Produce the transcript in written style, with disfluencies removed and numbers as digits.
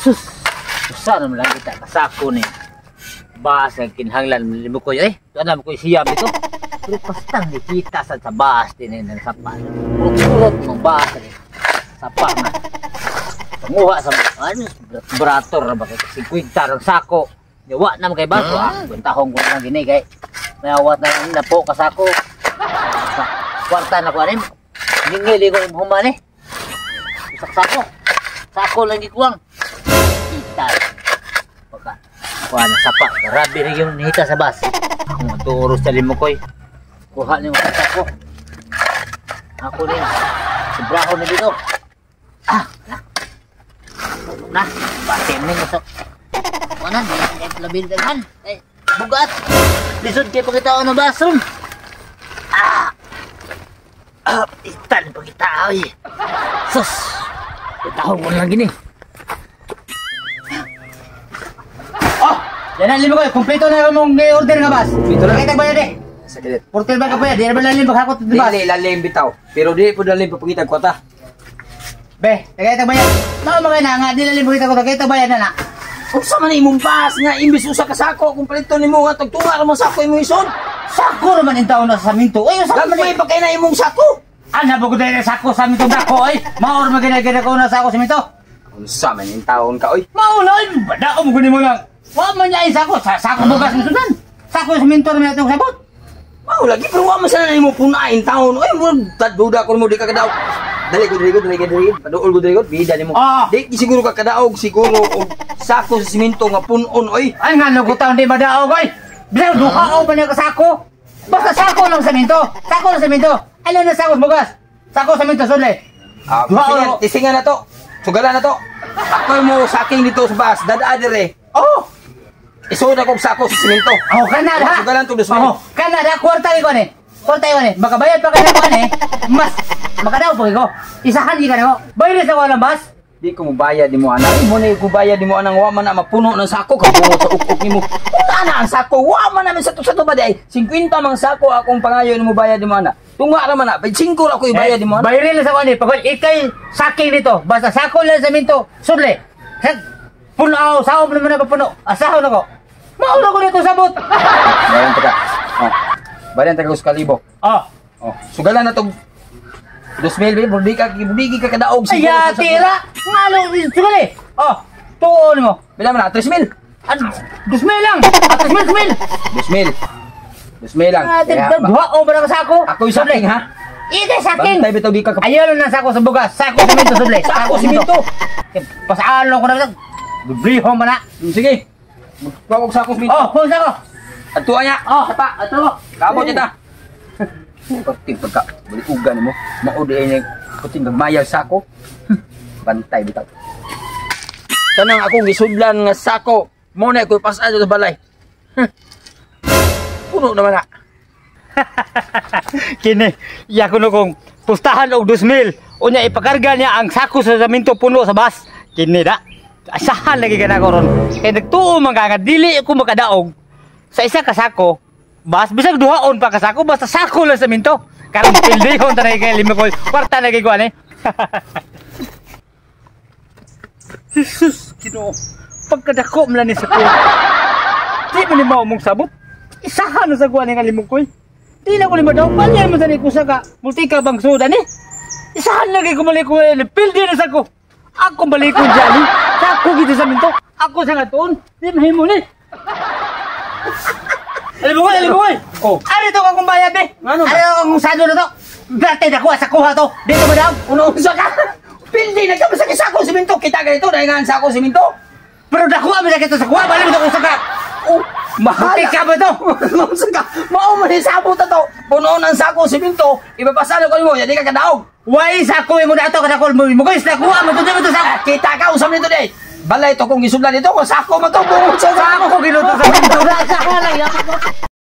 Sus! Usa naman lang kita kasako ni. Bas ang kinahanglan mo ko eh. Alam ko siyam ito. Pero pastang nikita sa bas din eh, ng sapa. Purot-purot ng bas ni. Sapa man. Panguha sa ano, brator na ba kay 50 ang sako. Yawa na kay baso ah. Kwentahon ko lang gini kay mayawat na lang na po kasako. Sa kwarta na ko anim. Ningili ko imong human eh. Usak sako. Sako lang gikuwang. Kita. Pagka kuha na sapa. Grabe rin yung nihita sa bus. Ang turo sa limo koy. Kuha ni mo sako. Ako rin. Sobrahon na dito. Ah, na. Na, bati mo sa. Wala, di lang kayo labing daghan. Eh, bugat. Lisod kayo pagkitaon ng bathroom. Ah! Ah, itan pagkitao eh. Sus! Itahong ko lang gini. Oh! Yan ang limo ko. Kompleto na yung mong order nga bus. Kompleto na. Nakita ba yan eh? Sakit. Portel ba ka pa yan? Di na ba lalim paghakot ng bus? Dili lalim bitaw. Pero di po lalim papakita kwata. Be, nakita ba yan? Mao mga na nga, di lalim pagkita ko. Nakita ba yan na na? Unsa man imong bas nga imbis usa ka sako kumpleto nimo nga tugtunga ra man sako imong ison. Sako naman yung taon na sa minto. Ay, sako man Lagmay pa kay na imong sako. Ana ba ko dahil sako sa minto dako ay. Maor maginagina ko na sako sa minto. Unsa man yung taon ka oy? Mao na ay, badao mo guni mo lang. Wa man niya ay sako sa sako bugas mo sundan. Sako sa minto naman itong sabot. Mao lagi pero wa man sana nimo punain taon. Oy mo duda ko mo di ka kadaog. Dali ko dali ko dali ko dali. Paduol ko dali ko bida nimo. Ah. Di siguro ka kadaog siguro og sako sa simento nga punon oy. Ay nga no ko taon di madaog ay. Bilang duha o ba niya ka sako? Basta sako lang sa minto. Sako lang sa minto. Ano na sako sa bugas? Sako sa minto sule. Ah, Duha tisingan, o- tisingan na to. Sugalan na to. Ako mo saking dito sa bus, dada dire. Oh! Isod akong sako sa simento. Oh, kanada. Sugalan to 2,000. Oh, kanada kwarta ko ni. Kwarta ko ni. Makabayad pa kana ko ni. Mas makadaw pa ko. Isahan gi ka nako. Bayad sa walang bus. Di ko mobayad nimo anak. Mo na ko bayad nimo anang wa man na mapuno ng sako ka bungo sa ukok nimo. Unta na ang sako, wa man namin sa to ba di ay 50 mang sako akong pangayo nimo bayad nimo ana. Tunga ra man na, 5 ra ko ibayad nimo ana. Bayad lang sa kuan ni. Pag ikay saking dito, basta sako lang sa minto, sudle. Puno saom naman na papuno. Asahon ako. Mauna ko nito sabot. Bayan ta ka. Oh. Bayan ta ka sa kalibo. Oh. Oh, sugalan na tog 2,000 be, di ka kadaog siguro. Ay, tira. Ngalo, sugale. Oh, tuon mo. Pila man na 3,000. Ano, 2,000 lang. Ah, 3,000, 2,000. 2,000. 2,000 lang. Ah, Kaya, duha o ba na sako? Ako yung saking ha. Ikay saking. Bantay bitaw di ka Ayaw lang na sako sa bugas. Sako sa minto sudle. Sako sa minto. Pasaan lang ko na. Dubliho man na. Sige. Magkuha og sako sa minto. Oh, kung sako. Adtuan niya. Oh, pa, ato mo. Kabot niya ta. Pati pagka baliugan mo, mao di ay puting gagmayal sako. Bantay bitaw. Tanang akong gisudlan nga sako, mo na ko pasad sa balay. Puno naman na. Kini, iya ko no kung pustahan og 2,000. Unya ipakarga niya ang sako sa saminto puno sa bus. Kini da. Asahan lagi ka na ko ron. Kay nagtuo man ka nga dili ko makadaog sa isa ka sako. Bas bisag duhaon pa ka sako basta sako lang sa minto. Karon pildihon ta na kay lima ko. Kwarta na kay ko ani. Jesus, Ginoo. Pagkadako man ni sa ko. Di man ni mao mong sabot. Isahan na sa kuan nga limong koy. Di na ko lima daw palya man sa ni kusa ka. Multika bang suda ni. Isahan lagi ko mali ko pildi na sa ko. Ako balikon dyan ni. Sako gito sa minto. Ako sa ngatuon. Di mahimo ni. Alibugoy, alibugoy. Oh. Ano to akong bayad eh? Ano ba? Ano akong sado na to? Dati na kuha sa kuha to. Dito ba daw? Uno unsa ka? Pildi na ka sa sako simento kita ganito dahil nga ang sako simento. Pero nakuha mo na kita sa kuha. Balik mo to kung sa ka. Oh, mahal. Multika ba to? Unsa ka? Mao man ni sabot ta to. Puno ng sako simento, ipapasalo ko nimo, di ka kadaog. Why sako mo na to kadakol mo? Mo guys nakuha mo to di mo to sako. Ah, kita ka usam nito di. Balay to kung gisudlan dito, kung sako man to bungo sa Sako ko ginuto sa minto. Sa lang.